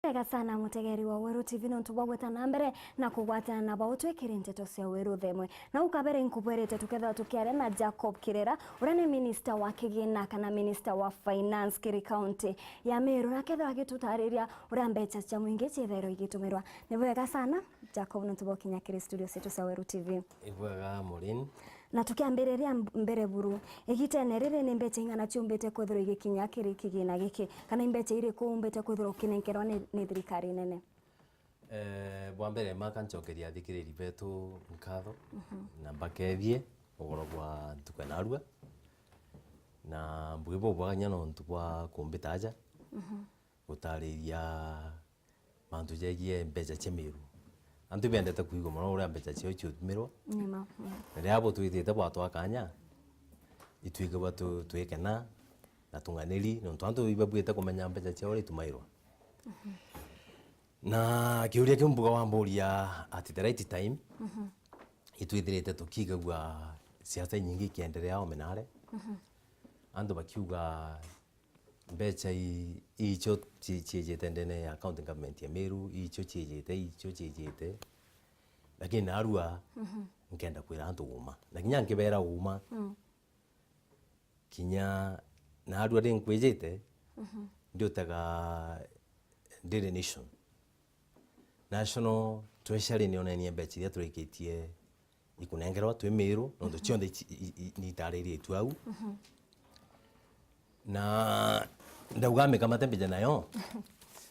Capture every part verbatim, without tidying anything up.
Wega sana mutegeri wa Weru T V nontu bwa gweta na mbere na kugwatana na bau twikiri nteto cia Weru themwe. Na ukabere nkubwerete tukethirwa tukiaria na Jacob Kirera, uria ni minister wa kigina kana minister wa finance kiri county ya Meru, na akethirwa agitutariria uria mbeca cia mwingi ciithairwa igitumirwa. Ni bwega sana, Jacob, nontu bwa ukinya kiri studio cietu cia Weru T V. Ibwega, Maureen. Na tukiambiriria mb-, mbere buru, igitene riri ni mbeca ing'ana ciumbite kwithirwa igikinya kiri kigina giki, kana i mbeca iriku umbite kwithirwa ukinenkerwa ni, ni thirikari nene? Eh, bwa mbere, maka ncokeria athikiriri betu nkatho, mhm, na mbakethie ugoro bwa ntuku ya narua, na mbuge bubwagania nontu bwa kumbita aja, mhm, gutariria mantu jegie mbeca cia Meru. Antu ibendete kwigua mono uria mbeca ciao ciutumirwa. Ni ma, mm. Na riria butwitite bwatwa kanya, itwikagua tu-, twikena na tung'aniri, nontu antu ibabuite kumenya mbeca ciao uria itumairwa. Mhm. Na kiuria kiu mbuga wamburia at the right time, mhm, itwithirite tukigagua siasa inyingi ikienderea omenare. Mhm. Antu bakiuga mbeca i-, icio ci-, ciijite ndene ya county government ya Meru, icio ciijite, icio ciijite. Lakini narua, mhm, nkenda kwira antu uma. Na kinya nkibera uma, mm, kinya narua ri nkwijite, mhm, ndiutaga Daily Nation. National Treasury nionenie mbeca iria turikitie ikunengerwa twi Meru, nontu, mhm, cionthe ici-, i-, i-, nitariritie au. Mhm. Na ndauga mikamate mbija nayo,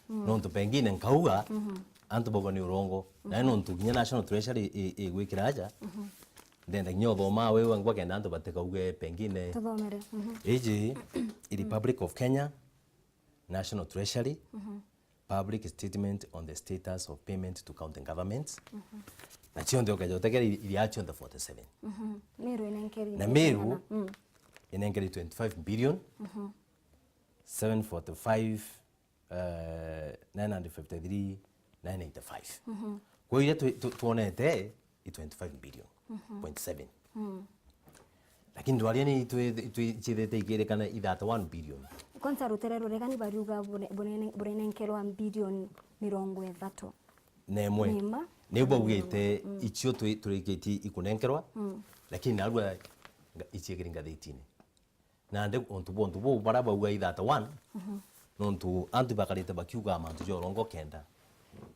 mm, nontu pengine nkauga, mhm, antu bauga ni urongo. Nayo, mhm, nontu kinya National Treasury i-, i-, igwikira aja, mhm, ndenda kinya uthoma we wengwa kenda antu batikauge pengine. Tuthomere. Mhm. Iji i Republic of Kenya, National Treasury, mhm, Public Statement on the Status of Payment to County Governments. Mhm. Na cionthe ukeja utegera iria cionthe forty-seven. Mhm. Meru inenkeri na Meru, mm, inenkeri twenty-five billion, mhm, seven forty-five, eh, nine hundred fifty-three, nine eighty-five. Mhm. Kwa iria tu-, tu-, twonete i twenty-five billion, mhm, point seven. Mm. Lakini ndwaria ni itwi-, itwi-, ciithite ikirikana i thirty-one billion. Kwanza rutere ruregani bariuga bune-, bunene-, bunenenkerwa billion mirongo ithatu. Na imwe. Ni ma? Niu baugite, mm, icio twi-, turikitie ikunenkerwa, mm, lakini narua nga-, iciekeri ngathitine. Nandi untu bwa untu buu baria bauga i thirty-one, mhm, nontu antu bakarite bakiuga mantu ja urongo kenda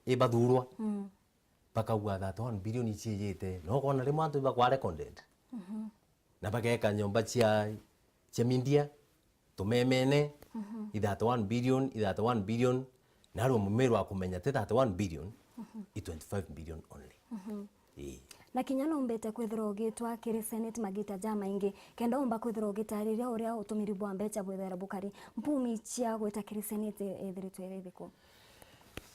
ibathurwa. Mm. Bakauga thirty-one billion iciijite, na ukona rimwe antu ibakwa recorded. Mhm. Na bageka nyomba cia, cia media, tumemene, mhm, i thirty-one billion, i thirty-one billion, narua Mumiru akumenya ti thirty-one billion, mhm, i twenty-five billion only. Mhm. Ii. Na kinya numbite kwithirwa ugitwa kiri Senate magita jamaingi, kenda umba kwithirwa ugitariria uria utumiri bwa mbeca bwithagirwa bukari, mpumi cia gwita kiri Senate ithiritwe iri iriku?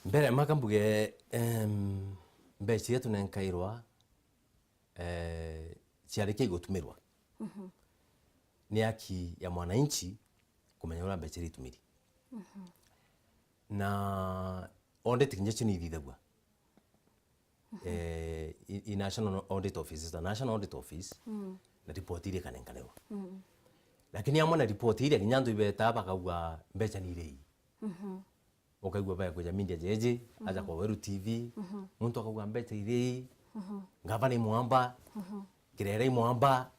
Mbere maka mbuge, em, mbeca iria tunenkairwa, eh, ciarikia igutumirwa. Mhm. Ni haki ya mwananchi kumenya uria mbeca iria itumiri. Mhm. Na audit kinya cio ni ithithagua. Mhm. Eh, i, i National Audit Office, ta National Audit Office, mm, na report iria ikanenkanirwa. Mm. Lakini amwe na report iria, kinya antu ibetaa bakauga mbeca ni iria ii. Mhm. Ukaigua baya kwija media jeji, aja, mhm, kwa Weru T V, mhm, muntu akauga mbeca iria ii, mhm, ngavana i mwamba, mhm, Kirere i mwamba,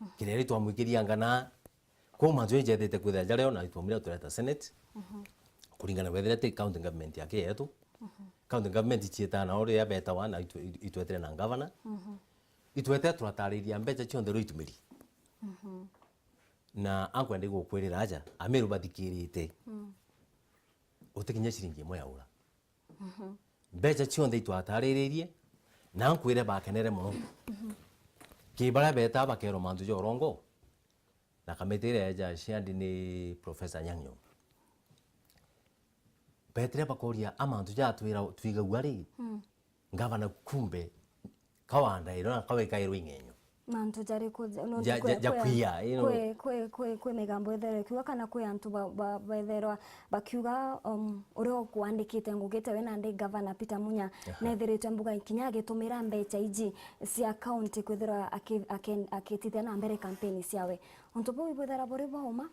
mhm, Kirere twamwikiria ngana. Kwou mantu jejethite kwithira jario na itwamire tureta Senate, mhm, kuringana wethire ti county government yake yetu. Mhm. County government icietaa nao riria betawa na itwe-, itwetire na ngavana. Mhm. Itwetire turatariria mbeca cionthe uria itumiri. Mhm. Na ankwenda igukwirira aja, Ameru bathikirite. Mm. Uti kinya ciringi imwe yaura. Mhm. Mbeca cionthe itwatariririe, na nkwire bakenere mono. Mhm. Ki baria betaa bakerwa mantu ja urongo, na kamiti iria ya Judiciary ni Professor Anyang' Nyong'o. Betire bakoria, a mantu ja twira, twigagua ri, mm, ngavana kumbe kawandairwa na kawekairwa ing'enyo. Mantu jariku ja, no, ja, kwe-, ja, ja kwe-, kwia, you know. Kwe-, kwe-, kwe-, kwe migambo etherwa ikiuga kana kwi antu ba, ba, betherwa bakiuga, um, uria ukuandikite ngugite we nandi gavana Peter Munya, aha, nethiritwe mbuga kinya agitumira mbeca iji cia county kwithirwa aki-, aki-, akitithia na mbere kampeni ciawe. Untu buu ibwithara buri bwa uma?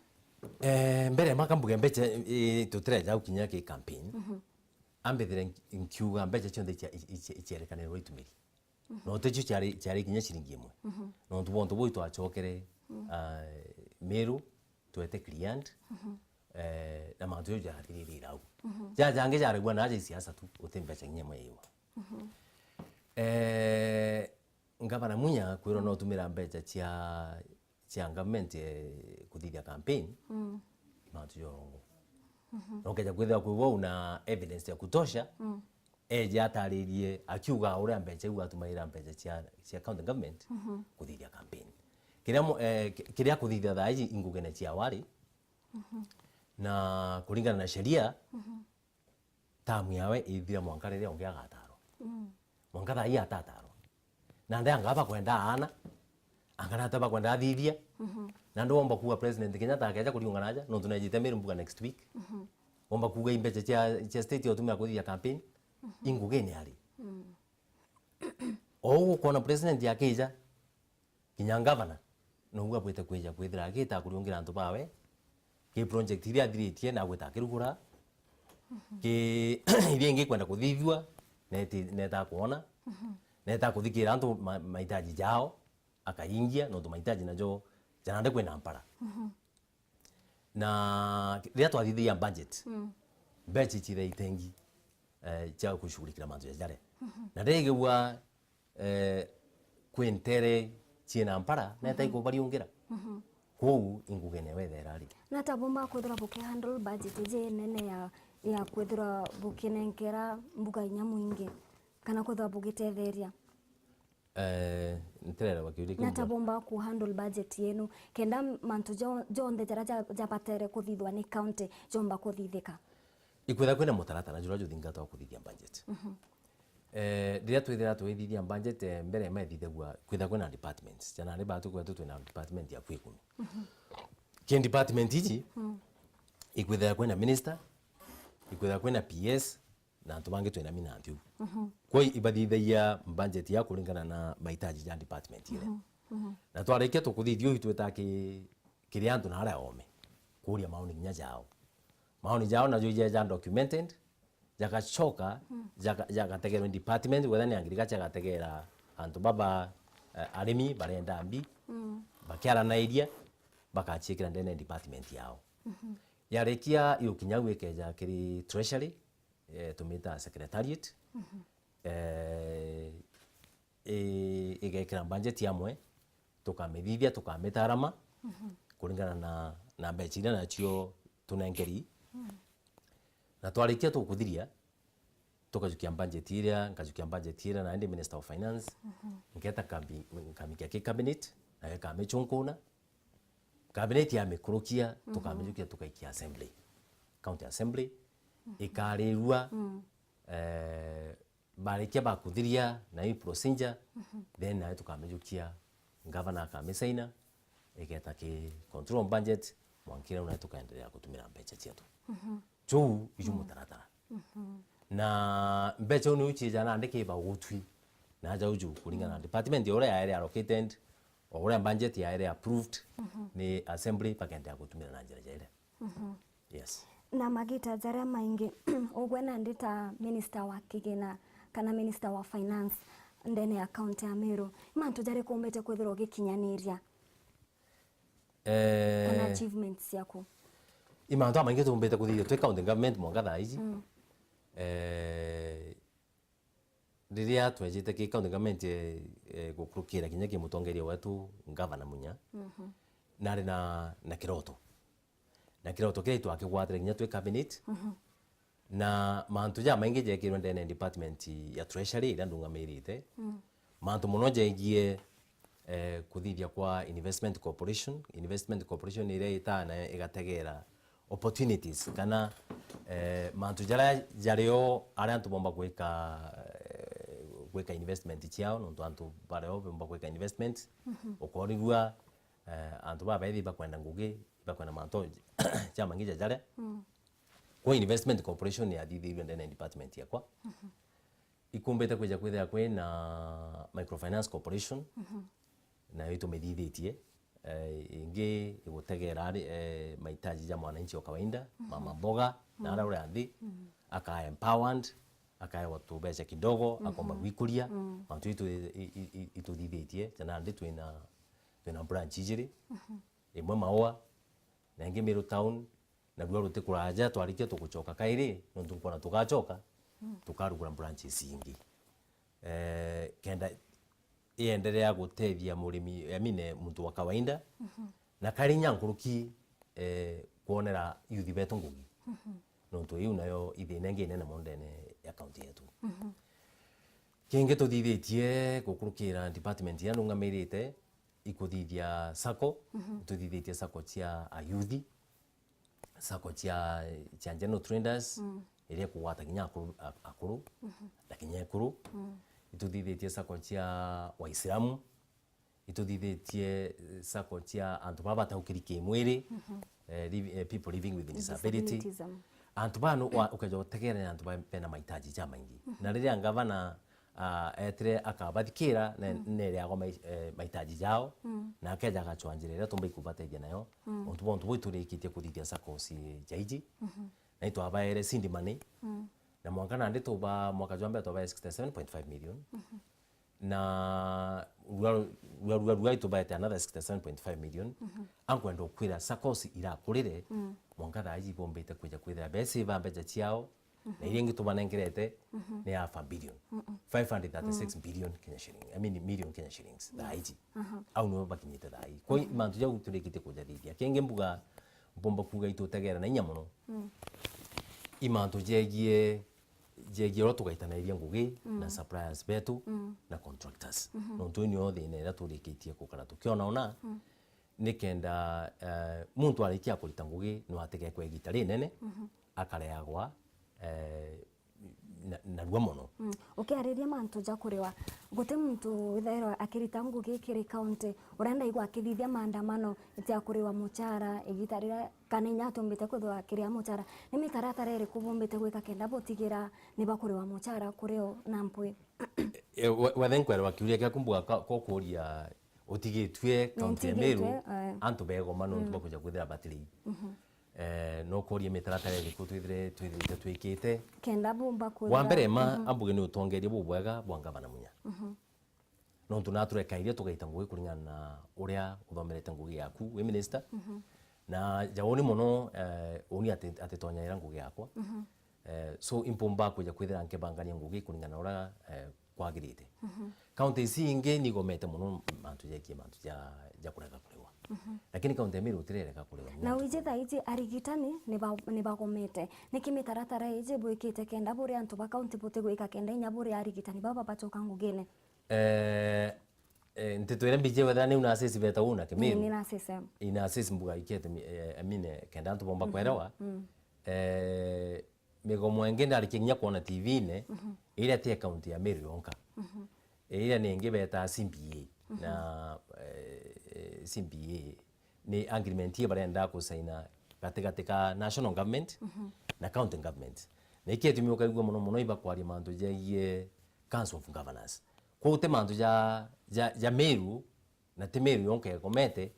Eh, mbere maka mbuge mbeca, eh, tutireja gukinya ki campaign. Mhm. ambithire nki-, nkiuga mbeca cionthe icia-, ici-, ici-, icierekanirwe itumiri. No ticio ciari, ciari kinya ciringi imwe. Nontu bwa untu buu itwacokere, ah, Meru, twete client, eh, na mantu jau jarathirire au. Ja jangi jaragua na aja isiasa tu, uti mbeca kinya imwe yaiwa. Eh, Ngavana Munya kwirwa no utumira mbeca cia, cia government, eh, kuthithia campaign, mantu ja urongo. Na ukeja kwithirwa kwi wau na evidence ya kutosha, eje ataririe akiuga uria mbeca iu atumaira mbeca cia, cia county government kuthithia campaign. Kiria mu-, eh, ki-, kiria kuthithia thaa iji ingugene cia wari, na kuringana na sheria, tamu yawe ithira mwanka riria ungi agatarwa. Mwanka thaa ii atatarwa. Nandi anga bakwenda aana, anga nata bakwenda athithia. Nandi womba kuuga President Kenyatta akeja kuriungana aja, nontu nejite Meru mbuga next week. Womba kuuga imbeca cia, cia state ya utumira kuthithia campaign, ingugene ari. Ou ukwona President akija, kinya ngavana, nou abwite kwija kwithira agita kuriungira antu bawe, ki project iria athiritie na agwita akirugura, ki iria ingi ikwenda kuthithua, neti-, neta kwona, neta kuthikira antu ma-, mahitaji jao, akaingia, nontu mahitaji najo janandi kwina mpara. Na riria twathithagia budget, mbeca icithagia itengi, eh, cia kushughulikira mantu ja jare. Na ndigigua, eh, kwi ntere ciina mpara, neta ikubariungira. Kwou ingugene wethera ri. Nata bumba kwithirwa bukihandle budget iji nene ya, ya kwithirwa bukinenkera mbuga inya mwingi, kana kwithirwa bugitetheria? Eh, ntirerewa kiuria kiu. Nata bumba kuhandle budget yenu, kenda mantu jo-, jonthe jaria ja-, jabatere kuthithwa ni county jomba kuthithika? Ikwitha kwina mutaratara juria juthingatwa kuthithia budget. Eh, riria twithira twithithia budget, eh, mbere maithithagua, kwitha kwina departments. Jana ni batu kwetu twina department ya kwi ikumi. Ki department iji, ikwitha kwina minister, ikwitha kwina P S, na antu bangi twina mina ntiu. Kwa ibathithagia budget ya kuringana na mahitaji ja department iria. Na twarikia tukuthithia uu twita ki-, kiri antu na aria ome. Kuria maoni kinya jao. Maoni jao najo ijeja documented, jagacoka, jaga-, jagategerwa ni department, whether ni agriculture agategera antu baba, eh, arimi barenda mbi, bakiaranairia, bakaciikira ndene ya department yao. Yarikia iukinya au ikeja kiri treasury, eh, tumita secretariat, eh, i-, igekira budget amwe, tukamithithia, tukamitarama, kuringana na, na mbeca iria nacio tunenkeri. Na twarikia tukuthiria, tukajukia budget iria, nkajukia budget iria, na indi Minister of Finance, nketa kambi-, nkamikia ki cabinet, nayo ikamichunkuna. Cabinet yamikurukia, tukamijukia tukaikia assembly. County Assembly, ikarirua, eh, barikia bakuthiria na i procedure, then nayo tukamijukia, ngavana akamisaina, igeta ki control budget, mwankira nayo tukaendelea kutumira mbeca cietu. Juu iju mutaratara. Na mbeca uu niu ciija nandi ki bagutwi. Na aja uju kuringana na department ya uria yaere allocated, o uria budget yaere approved ni assembly, bakaendelea kutumira na njira ja iria. Yes. Na magita jaria maingi, ugwe nandi ta minister wa kigina kana minister wa finance ndene ya county ya Meru, mantu jariku umbite kwithirwa ugikinyaniria? Eh, kana achievements ciaku? I mantu jamaingi tumbite kuthithia twi county government mwanka thaa iji. Eh, riria twejite ki county government, eh, eh, gukurukira kinya ki mutongeria wetu Ngavana Munya, nari na, na kiroto. Na kiroto kiria twakigwatire kinya twi cabinet. Na mantu jamaingi jekirwe ndene ya department ya treasury iria ndungamirite. Mantu mono jegie, eh, kuthithia kwa investment corporation. Investment corporation iria itaa na igategera opportunities kana, eh, mantu jaria jario aria antu bomba gwika, eh, gwika investment ciao, nontu antu bario bomba gwika investment, ukorigua, eh, antu babaithi bakwenda ngugi, bakwenda mantu jamaingi ja jaria. Kwa investment corporation yathithirwe ndene ya department yakwa. Ikumbite kwija kwithira kwina microfinance corporation, nayo itumithithitie, eh, ingi igutegera ari, eh, mahitaji ja mwananchi wa kawaida, mama mboga, na aria uria nthi, aka empowered, akaewa tubeca kidogo, akomba gwikuria. Mantu itu i-, i-, i-, ituthithitie, ja nandi twina, twina branch ijiri, imwe Maua, na ingi Meru town, na rua rutikuraja, twarikia tugucoka kairi, nontu nkwona tugacoka, tukarugura branches ingi. Eh, kenda iendelea gutethia murimi, I mean, muntu wa kawaida, na kari inya nkuruki, eh, kwonera youth betu ngugi. Nontu iu nayo ithina ingi inene mono ndene ya county yetu. Kingi tuthithitie gukurukira department iria ndungamirite, ikuthithia sacco, ituthithitie sacco cia ayuthi, sacco cia, cia general traders, iria ikugwata kinya akuru, a-, akuru, na kinya ekuru. Ituthithitie sacco cia Waislamu, ituthithitie sacco cia antu baba bataukiri kimwiri, eh, liv-, eh, people living with disability. Disabilities, mm. Antu baa no wa-, ukeja utegere ni antu ba-, bena mahitaji jamaingi. Na riria ngavana ah, etire akabathikira na, mm, nereagwa mai-, eh, mahitaji jao, mm, na akeja agacwa njira iria tumba ikubateithia nayo. Mm. Untu bwa untu buu iturikitie kuthithia saccos ja iji, mhm, na itwabaere seed money, mm, na mwanka nandi tuba, mwaka jwa mbere twabaere sixty seven point five million, mhm, na rua, rua, rua, rua itubaete another sixty seven point five million. Mhm. Ankwenda ukwira saccos irakurire, mm, mwanka thaa iji ibombite kwija kwithira beca iba mbeca ciao, na iria ingi tubanengerete ni half a billion. Five hundred thirty-six billion Kenya shilling, I mean, million Kenya shillings, thaa iji. Aha. Au nio bakinyite thaa iji. Kwa hiyo, mantu jau turikitie kujathithia. Kingi mbuga, mpomba kuuga itutegera na inya mono. Mm. I mantu jegie, jegie uria tugaitanairia ngugi, mm, na suppliers betu, mm, na contractors. Mhm. Nontu ii nio thina iria turikitie gukara tukiona ona, mm, nikenda, eh, muntu arikia kurita ngugi no ategekwe igita rinene, mhm, akareagwa, eh, na, narua mono. Mm. Ukiariria mantu ja kuriwa, guti muntu withairwa akirita ngugi kiri county, urenda igwa akithithia maandamano ja kuriwa muchara igita riria, kana inya atumbite kwithirwa akiria muchara. Ni mitaratara iriku bumbite gwika kenda butigira ni bakuriwa muchara kuri o na mpwi? Eh, we-, wethe nkwerewa kiuria giaku mbuga ka-, ko kuria utigitue county ya Meru, ntigitue, eh, antu begoma nontu, mm, bakuja kwithira batiri. Mhm. Eh, no kuria mitaratara iriku twithire, twithirite twikite? Kenda bumba kwithira. Wa mbere ma, mhm, ambuge ni utongeria bubwega bwa ngavana Munya. Mhm. Nontu naturekaire tugaita ngugi kuringana na uria uthomerete ngugi yaku wi minister. Mhm. Na ja uni mono, eh, uni ati, atitonyaira ngugi yakwa. Mhm. Eh, so impumba kuja kwithira nkibangania ngugi kuringana na uria, eh, kwagirite. Mhm. County ici ingi nigomete mono mantu jegie mantu ja, ja kurega kuriwa. Mhm. Lakini county ya Meru itirerega kuriwa. Na wiji thaa iji arigitani ni ba-, ni bagomete. Niki mitaratara iji bwikite kenda buri antu ba county butigwika kenda inya buri arigitani baba bacoka ngugine? Eh, eh, nteto iria mbiji wethira ni una assess beta una Kimiru. Ni, ni na assess, eh. Ina assess mbuga ikete mi-, eh, I mean, eh, kenda antu bomba, mhm, kwerewa. Mm. Eh, migomo ingi ndarikia kinya kwona T V-ini, mhm, iria ti ya county ya Meru yonka. Mhm. Iria ni ingi beta C B A. Mhm. Na, eh, eh, C B A ni agreement ii barenda kusaina gatigati ka national government, mhm, na county government. Na iki itumi ukaigua mono mono ibakwaria mantu jegie Council of Governors. Kwou ti mantu ja, ja, ja Meru, na ti Meru yonka igomete,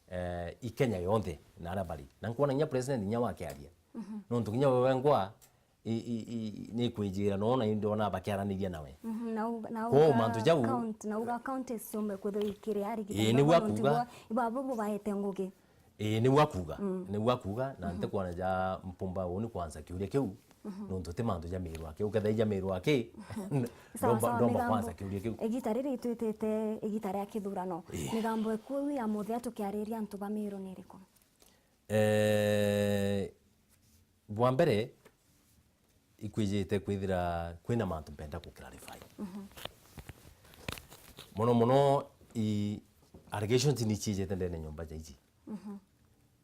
eh, i Kenya yonthe na aria bari. Na nkwona kinya president kinya wakiaria. Mhm. Nontu kinya we wengwa, i, i, i, ni kwijira noona indi ona bakiaraniria nawe. Mhm, na uga, na kwou uga mantu jau count-, na uga counties ciumbe kwithirwa ikiri arigitani. Ii, niu baba nontu akuga. Bwa, ibabo bo baete ngugi. Ii, niu akuga. Mm. Niu akuga, na, mhm, ntikwona ja mpumba uni kwanza kiuria kiu, mhm, nontu ti mantu ja Meru aki. Ukethira ja Meru aki, sawa, ndomba, sawa, ndomba migambo, kwanza kiuria kiu. Igita riri itwitite igita ria kithurano. Ii. Migambo iku iu ya muthia tukiariria antu ba Meru ni iriku? Eh, bwa mbere, ikwijite kwithira kwina mantu mpenda ku clarify. Mhm. Mono mono i allegations ni ciijite ndene nyomba ja iji. Mhm.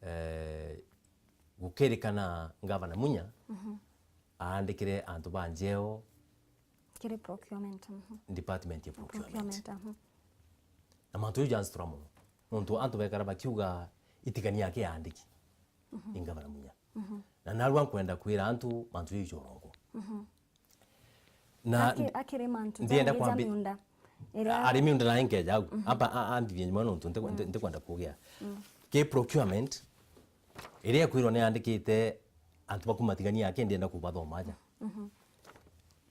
Eh, gukirikana Ngavana Munya, mhm, aandikire antu ba njeo kiri procurement, mhm, department ya procurement. Procurement, mhm. Na mantu jau jansitura mono. Nontu antu bekara bakiuga itigania aki aandiki. Mhm. Ni Ngavana Munya. Mhm. Na narua nkwenda kwira antu mantu jau ijorongo. Mhm. Na aki-, akiri mantu ndienda jangi ja kwambi-, miunda. Iria ari miunda na nkeja au. Mhm. Amba a-, andithie nyuma nontu nti-, nti-, mm, ntikwenda kugia. Mm. Ki procurement, iria ekwirwo ni andikite antu bakuma tigania aki ndienda kubathoma aja. Mhm.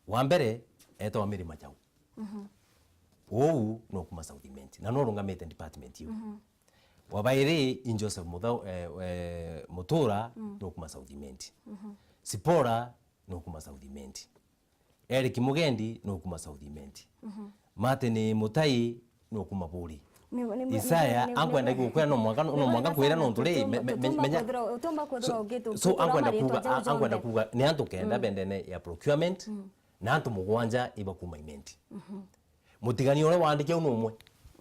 Wa mbere, etagwa Mary Machau. Mhm. Uu no kuma South Imenti, na no rungamite department iu. Mhm. Wa bairi, i Joseph Muthau-, eh, eh, Mutura, mm, no kuma South Imenti. Mhm. Sipora no kuma South Imenti. Eric Mugendi no kuma South Imenti. Mhm. Martin Mutai no kuma Buri. Ni, ni, ni, Isaya, ni, ni, ankwenda ni, gukwira no mwanka, no ni mwanka wega kwira sana. Nontu ri, me-, me-, me-, menya. Utumba kwithirwa, utumba kwithirwa ugitu-, so, ugitukira ankwenda marĩtwa kuuga, jau a-, ankwenda jonthe. Kuuga, ni antu kenda, mm, bendene ya procurement, mm, na antu mugwanja iba kuma Imenti. Mhm. Mutigania uria waandiki au ni umwe.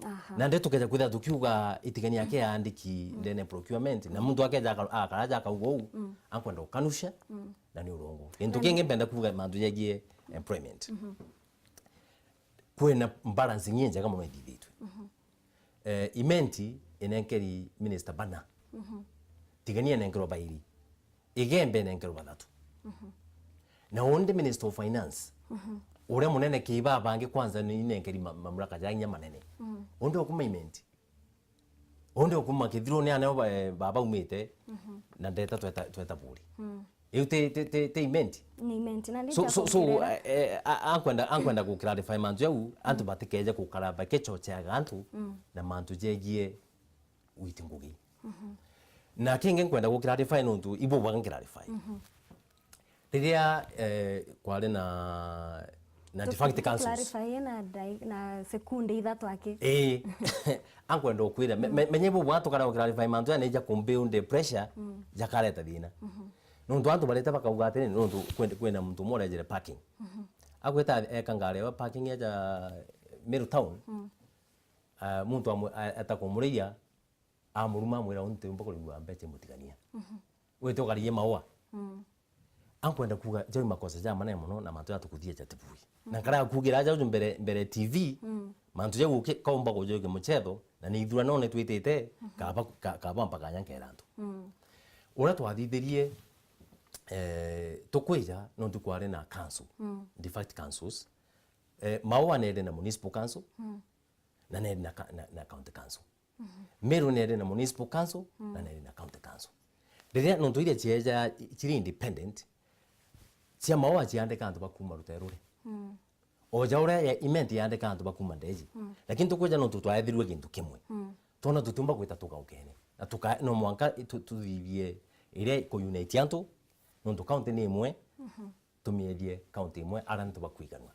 Aha. Na ndi tukeja kwithira tukiuga itigania kia aandiki, mm, ndene procurement, na muntu akeja aka-, akaraja akauga uu, mm, ankwenda gukanusha, mm, na ni urongo. Gintu kingi mpenda kuuga mantu jegie employment. Mhm. Kwina balancing injega mono ithithitwe. Mhm. Eh, Imenti inenkeri minister bana. Mhm. Tigania inenkerwa bairi. Igembe inenkerwa bathatu. Mhm. Na undi minister of finance, mhm, uria munene ki baba bangi kwanza ni inenkeri ma-, mamlaka ja inya manene. Mhm. Undi okuma Imenti. Undi okuma Kithiruni aneo ba-, eh, baba umite, mhm, na ndeta tweta, tweta Buri. Mhm. Iu ti, ti, ti, ti Imenti? Ni Imenti, na so, so, so, nditakuongerera. Eh, eh, a-, ankwenda, ankwenda ku clarify mantu jau, antu, mm, batikeje gukara bakichocheaga antu, mm, na mantu jegie witi ngugi. Mhm. Na kingi nkwenda gu clarify nontu ibu bwaga clarify. Mhm. Riria, eh, kwari na, na defunct councils. Clarify na dai-, na sekunde ithatu aki. Ii. Ankwenda ukwira, me-, me-, menye ibu bwaga tukara gu clarify mantu ya neja ku build pressure, mm, jakareta thina. Mhm. Nontu antu bareta bakauga atiri, nontu kwenda, kwina muntu umwe urejere parking. Mhm. Agwita eka ngari ya parking ya ja Meru Town. Mm. Ah, muntu amu-, a-, eta kumuriria, amuruma amwira, "Untu umba kurigua mbecha imutigania." Mhm. Wite ukaririe maua. Mm. Ankwenda kuuga, jau makosa ja manene mono na mantu ja tukuthia ja tibui. Na, mhm, nkara kuugira jau mbere, mbere T V, mm, mantu jau uki-, kaumba kujokia muchetho, na ni ithuranone twitite, mhm, kaba, ka-, kaba mpaka nya nkera antu. Mm. Uria twathithirie, eh, tukwija, nontu kwari na council, mm, defunct councils. Eh, Maua neri na municipal council, mm, na neri na ka-, na, na county council. Mhm. Meru neri na municipal council, mm, na neri na county council. Riria nontu iria cieja ciri independent, cia Maua ciandika antu ba kuma Ruterure. Mm. O ja uria ya Imenti yandika antu ba kuma Ndeji. Mm. Lakini tukwija nontu twaethirue gintu kimwe. Mm. Twona tutiumba gwita tugaukene. Na tuka-, no mwanka tu-, tuthithie iria iku unite antu, nontu county ni imwe. Mhm. Tumiethie county imwe, ara antu bakwiganwa.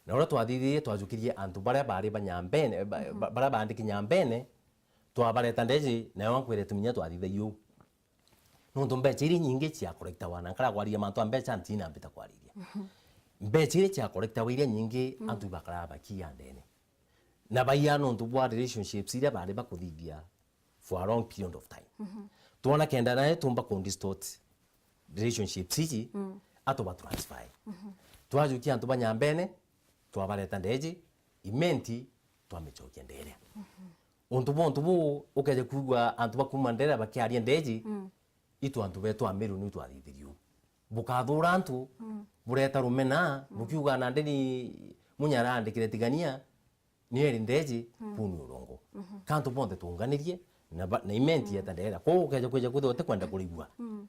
Na uria twathithirie, twajukirie antu baria bari ba Nyambene, ba-, mhm, ba-, baria baandiki Nyambene, twabareta Ndeji, nayo ankwire tuminya twathithagia uu. Nontu mbecha iria nyingi cia collectawa, na nkara kwariria mantu a mbecha ntina mbita kwariria. Mhm. Mbecha iria cia collectawa iria nyingi, mm, antu ibakaraga bakiya ndene. Na baiya nontu bwa relationships iria bari bakuthithia for a long period of time. Mhm. Twona kenda nae tumba ku distort relationships iji, mm, atuba transfer. Mhm. Twajukia antu ba Nyambene, twabareta Ndeji, Imenti, twamichokia Ndeere. Mhm. Untu bwa untu buu, ukeje kwigua antu ba kuma Ndeere bakiaria Ndeji, mm, itu antu betu a Meru niu twathithirie uu. Bukathura antu, mm, bureta rumena, mm, bukiuga nandi ni Munya araandikire Tigania, ni eri Ndeji, mm, kuu ni urongo. Mhm. Ka antu bonthe tuunganirie, na ba-, na Imenti, mm, yeta Ndeere. Kwou ukeja kwija kwithirwa utikwenda kurigua. Mm.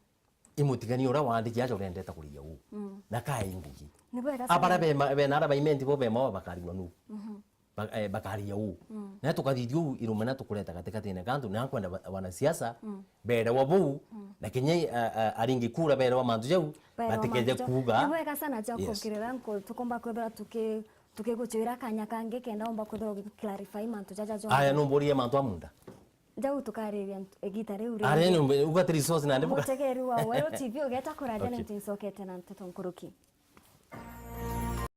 I Mutigania uria waandiki aja urendeta kurigia uu. Mm. Na kae i ngugi. Ni bwega sana. Abara be ma-, bena ara ba Imenti bo be Maua bakarigua nu. Mhm. Ba-, eh, bakarigia uu. Mm. Na tukathithia uu irumena tukureta gatikatine ka antu, na nkwenda ba-, wanasiasa, mm, berewa buu, mm, na kinya, a-, a-, aringi kura berewa mantu jau, batikeje kuuga. Ni bwega sana ja, yes, kuongerera nko-, tukomba kwithira tuki-, tukiguchwira kanya kangi kenda umba kwithira ugiclarify mantu jaja jonthe. Aya, numburirie mantu a munda. Jau tukariria ntu-, igita riu ringi. Ari numbe, uga ti resource nandi buka- Mutegeri wa Weru T V ugeta kuraja, okay, ni ntu ncokete na nteto nkuruki.